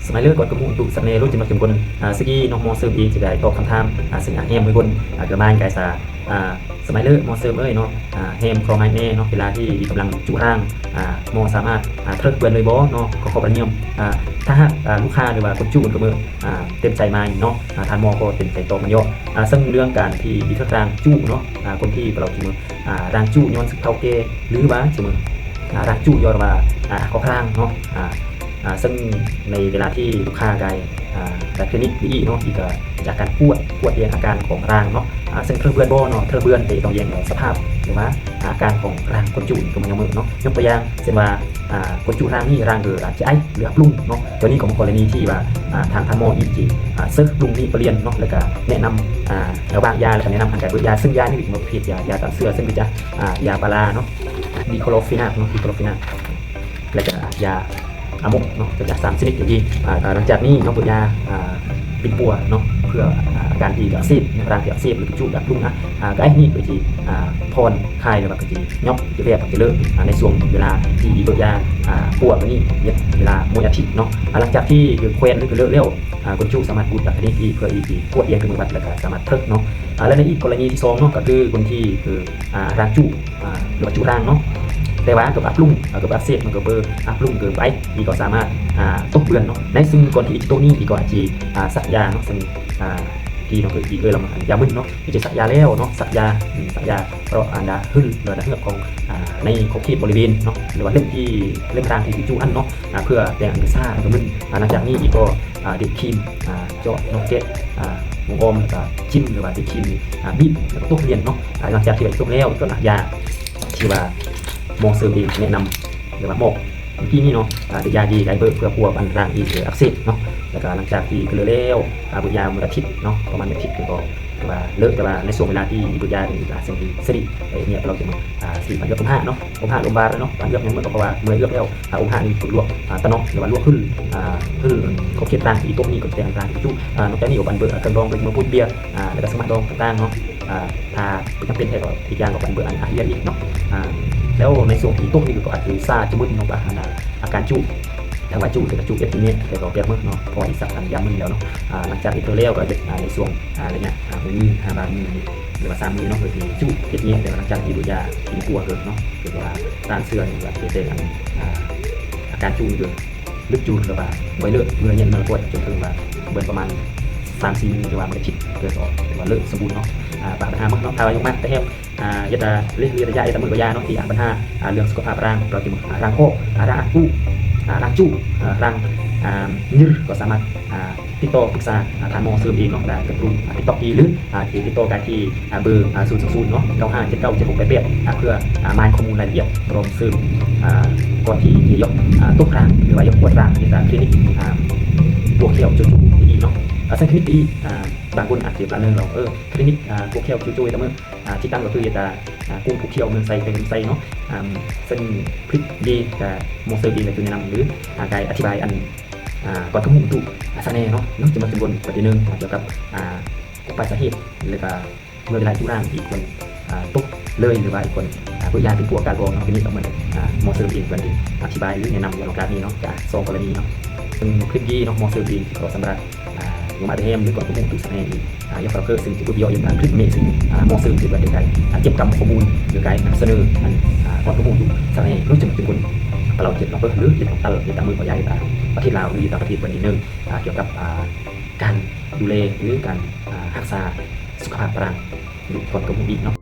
ສະໄໝເລີ ກ່ອນກະມຸຕຸສັກແນ່ ໂລດຈິມາຈຸມກົນ ອາ ສະກີເນາະ ໝໍເສີມເອງຈະໄດ້ຕອບຄຳຖາມ ອາ ເຊິ່ງອາແຮມເລີຍກົນ ອາ ກະມາຍກາຍສາ ອາ ສະໄໝເລີ ໝໍເສີມເອີຍເນາະ ອາ ແຮມຂໍໄມ້ແນ່ເນາະ ເວລາທີ່ກຳລັງຈຸຮ່າງ ອາ ໝໍສາມາດ ອາ ເທີກເບືອນເລີຍບໍ່ເນາະ ຂໍຄວາມປະນຽມ ອາ ຖ້າຫາກ ອາ ລູກຄ້າ ຫຼືວ່າຄົນຈຸມັນກະເມີ ອາ ເຕັມໃຈມາເນາະ ອາ ທ່ານໝໍກໍເຕັມໃຈຕອບມັນເຍາະ ອາ ເຊິ່ງເລື່ອງການທີ່ເທີກຮ່າງຈຸເນາະ ອາ ຄົນທີ່ເຮົາຈະເມີ ອາ ຮ່າງຈຸຍ້ອນເຖົ້າແກ່ ຫຼືວ່າຈະເມີ ອາ ຮ່າງຈຸຍ້ອນວ່າ ອາ ເຂົາຄາງເນາະ ອາ ອາ ເຊິ່ງໃນເວລາທີ່ລູກຄ້າໄດ້ ອາ ໄດ້ຄລີນິກດີເນາະ ອີກກໍຈາກການກວດ ກວດແຍງອາການຂອງຮ່າງເນາະ ອາ ເຊິ່ງເທີກເບືອນບໍ່ເນາະ ເທີກເບືອນແຕ່ຕ້ອງແຍງສະພາບ ຫຼືວ່າອາການຂອງຮ່າງຄົນຈຸນີ້ກໍມາຍາມມື້ເນາະ ຍົກຕົວຢ່າງເຊັ່ນວ່າ ອາ ຄົນຈຸຮ່າງນີ້ ຮ່າງເກີດອາດຈະໄອ ຫຼື ອັບລຸງເນາະ ຕົວນີ້ກໍເປັນກໍລະນີທີ່ວ່າ ອາ ທາງທ່ານໝໍນີ້ຈະ ອາ ເຊີກລຸງນີ້ໄປລຽນເນາະ ແລ້ວກໍແນະນຳ ອາ ແນວວາງຢາ ແລ້ວກໍແນະນຳການເບີຍາ ເຊິ່ງຢານີ້ກໍມີປະເພດຢາ ຢາຕ້ານເຊື້ອ ເຊິ່ງກໍຈະ ອາ ຢາປາລາເນາະ ດີໂຄໂລຟີນາກເນາະ ດີໂຄໂລຟີນາກ ແລ້ວກໍຢາອາໂມກເນາະ ເປັນຢາສາມຊະນິດທີ່ ອາ ຫຼັງຈາກນີ້ເນາະ ເບີຍາ ອາ ປິ່ນປົວເນາະ ເພື່ອ ອາ ອາການທີ່ອັກເສບ ໃນຮ່າງທີ່ອັກເສບ ຫຼື ຈຸ ອັບລຸງ ອາ ກະໄອນີ້ກໍຈະ ອາ ຜ່ອນຄາຍ ຫຼືວ່າກໍຈະຫຍອບ ຈະແວບ ຈະເລີກ ອາ ໃນຊ່ວງເວລາທີ່ເບີຍາ ອາ ປົວຕົວນີ້ ເວລາມື້ອາທິດເນາະ ອາ ຫຼັງຈາກທີ່ແຂວນ ຫຼື ເລີກແລ້ວ ອາ ຄົນຈຸສາມາດບູດຕາຄລີນິກອີກ ເພື່ອອີກກວດແຍງເຄື່ອງມືວັດ ແລ້ວກໍສາມາດເທີກເນາະ ອາ ແລະ ໃນອີກກໍລະນີທີສອງເນາະ ກໍຄືຄົນທີ່ຄື ອາ ຮ່າງຈຸ ອາ ຫຼືວ່າຈຸຮ່າງເນາະ ແຕ່ວ່າເກີດອັບລຸງ ອາ ເກີດອັກເສບ ມັນກໍເບີອັບລຸງເກີນໄປ ນີ້ກໍສາມາດ ອາ ຕົກເບືອນເນາະ ໃນຊຶ່ງກ່ອນທີ່ຈະຕົກນີ້ ກໍອາດຈະ ອາ ສັກຢາເນາະ ເຊິ່ງ ອາ ທີ່ເນາະ ຄືອີກເອີຍລະ ຢາມຶນເນາະ ທີ່ຈະສັກຢາແລ້ວເນາະ ສັກຢາ ອືມ ສັກຢາເພາະອັນດາຫຶ້ນ ຫຼືວ່າດາເຫືອກຂອງ ອາ ໃນຂອບເຂດບໍລິເວນເນາະ ຫຼືວ່າເຫຼັ້ມທີ່ ເຫຼັ້ມທາງທີ່ຈະຈຸຫັ້ນເນາະ ອາ ເພື່ອແຕ່ງອັນກະຊາ ອັນກະມຶນ ອາ ຫຼັງຈາກນີ້ອີກກໍ ອາ ເດັດຄີມ ອາ ເຈາະເນາະ ແກະ ອາ ວົງອ້ອມ ແລ້ວກໍຈິ້ມ ຫຼືວ່າເດັດຄີມ ອາ ບີບ ແລ້ວກໍຕົກລຽນເນາະ ອາ ຫຼັງຈາກທີ່ວ່າຕົກແລ້ວ ກໍລາກຢາທີ່ວ່າໝໍເສີມເອງແນະນຳ ຫຼືວ່າໝອກເມື່ອກີ້ນີ້ເນາະ ອາ ເປັນຢາດີໄດ້ເບີເພື່ອປົວອັນຮ່າງອີກອັກເສບເນາະ ແລ້ວກໍຫຼັງຈາກທີ່ເລີກແລ້ວ ອາ ເບີຍາມື້ອາທິດເນາະ ປະມານມື້ອາທິດກໍຖືວ່າເລີກ ແຕ່ວ່າໃນຊ່ວງເວລາທີ່ເບີຍານີ້ ອາ ເຊິ່ງດີສະລິ ເອີ ເນຍ ເຮົາຈະມາ ອາ ສະລິປະໂຫຍດອົມຫາເນາະ ອົມຫາລົມບາດເນາະ ການເລືອກຫຍັງມັນກໍເພາະວ່າເມື່ອຍເລືອກແລ້ວ ອາ ອົມຫານີ້ຖືກລວກ ອາ ຕະໜອກ ຫຼືວ່າລວກຫຶ້ນ ອາ ຫຶ້ນຂອບເຂດຕ່າງທີ່ຕົກນີ້ກໍແຕ່ງຕ່າງທີ່ຈຸ ອາ ນອກຈາກນີ້ກໍບັນເບີ ອາ ເຄື່ອງດອງກໍຈະມາປູດເບຍ ອາ ແລ້ວກໍສາມາດດອງຕ່າງໆເນາະ ອາ ຖ້າຈຳເປັນແທ້ກໍອີກຢ່າງກໍບັນເບີອັນອາເຮຍອີກເນາະ ອາ ແລ້ວໃນຊ່ວງທີ່ຕົກນີ້ກໍອາດຈະຊາຈະມຶດເນາະ ອາ ອາການຈຸ ຖ້າວ່າຈຸກໍຈຸເອັດແຍະ ແລ້ວກໍແປດມື້ເນາະ ເພາະວ່າອີກສັກອັນຢາມມື້ແລ້ວເນາະ ອາ ຫຼັງຈາກທີ່ເທີແລ້ວກໍເຮັດ ອາ ໃນຊ່ວງ ອາ ໄລຍະ ອາ ມື້ ຫ້າ ບາງມື້ນີ້ ຫຼືວ່າສາມມື້ເນາະ ເພື່ອທີ່ຈຸເຮັດແຍະ ແຕ່ວ່າຫຼັງຈາກທີ່ເບີຍາ ກິນປົວເກີດເນາະ ເກີດວ່າຕ້ານເຊື້ອນີ້ກໍເຮັດໃຫ້ອັນ ອາ ອາການຈຸນີ້ກໍລຶກຈູນ ຫຼືວ່າບໍ່ເລີກ ເມື່ອຍເຢັນມາກວດຈົນເຖິງວ່າເບິ່ງປະມານສາມສີ່ມື້ ຫຼືວ່າມື້ອາທິດ ເກີດອອກ ຖືວ່າເລີກສົມບູນເນາະ ອາ ປາກບັນຫາໝົດເນາະ ຖ້າວ່າຍົກມາແຕ່ແຮມ ອາ ເຮັດ ອາ ເລກເລີຍ ຢາເຮັດຕາມມື້ກໍຢາເນາະ ທີ່ອາກບັນຫາ ອາ ເລື່ອງສຸຂະພາບຮ່າງ ເຮົາຈະເບິ່ງ ອາ ຮ່າງຄອກ ອາ ຮ່າງອັກກຸ ອາ ຮ່າງຈຸ ອາ ຮ່າງ ອາ ຍືດ ກໍສາມາດ ອາ ຕິດຕໍ່ປຶກສາ ອາ ທ່ານໝໍເສີມເອງເນາະ ໄດ້ກັບກຸ່ມ ອາ ຕິກຕັອກ ຫຼື ອາ ຕິດຕໍ່ໄປທີ່ ອາ ເບີ ອາ ສູນສອງສູນເນາະ ເກົ້າຫ້າເຈັດເກົ້າເຈັດຫົກແປດແປດ ອາ ເພື່ອ ອາ ມາຍຂໍ້ມູນລາຍລະອຽດ ພ້ອມເສີມ ອາ ກ່ອນທີ່ຈະຢອກ ອາ ຕົກຮ່າງ ຫຼືວ່າຢອກກວດຮ່າງ ເຮັດ ອາ ຄລີນິກ ອາ ປົວແຂ້ວຈຸໆອີກເນາະ ອາ ເຊິ່ງຄລີນິກອີກ ອາ ບາງຄົນອາດຈະປະເມີນວ່າ ເອີ ຄລີນິກ ອາ ປົວແຂ້ວຈຸໆຕະເມີ ອາ ທີ່ຕັ້ງກໍຄື ອາ ອາ ກຸງພູຂຽວ ເມືອງໄຊ ແຂວງອຸດົມໄຊເນາະ ອາ ເຊິ່ງຄລິບເດກະໝໍເສີມເອງກະຈະແນະນຳ ຫຼື ອາ ກາຍອະທິບາຍອັນ ອາ ກ່ອນກະມຸຕຸອາສະແນ່ເນາະ ເນາະ ຈະມາສຳຫຼວດປະເດັນໜຶ່ງກ່ຽວກັບ ອາ ອຸປະສາເຫດ ແລ້ວກະເມື່ອເວລາຈຸຮ່າງອີກຄົນ ອາ ຕົກເລີຍ ຫຼືວ່າອີກຄົນ ອາ ເບີຍາເປັນຜູ້ອາການບໍ່ເນາະ ທີນີ້ກໍເໝືອນ ອາ ໝໍເສີມເອງເພິ່ນຈະອະທິບາຍ ຫຼື ແນະນຳໃນໂອກາດນີ້ເນາະ ກະສອງກໍລະນີເນາະ ເຊິ່ງຄລິບເດເນາະ ໝໍເສີມເອງຊິຂໍສຳລັດ ອາ ຍົກມາແຕ່ແຮມ ຫຼື ກ່ອນກະມຸຕຸສະແນ່ອີກ ອາ ຢາກເຂົ້າເຄີ ເຊິ່ງຈະປຶດເຍາະຢູ່ຕາມຄລິບເມ ເຊິ່ງ ອາ ໝໍເສີມຈະເປັນການ ອາ ເກັບກຳຂໍ້ມູນ ຫຼື ການນຳສະເໜີ ອັນ ອາ ກ່ອນກະມຸຕຸສະແນ່ ເນາະ ຈະເປັນຄົນປະເລົ່າເຈັບເນາະ ເອີ ຫຼື ເຮັດຕາມຕະຫຼາດ ເຮັດຕາມມື້ກໍຢາ ເຮັດຕາມປະເທດລາວ ຫຼື ເຮັດຕາມປະເທດເພິ່ນນິດໜຶ່ງ ອາ ກ່ຽວກັບ ອາ ການດູແລ ຫຼື ການ ອາ ຮັກສາສຸຂະພາບປາງ ກ່ອນກະມຸອີກເນາະ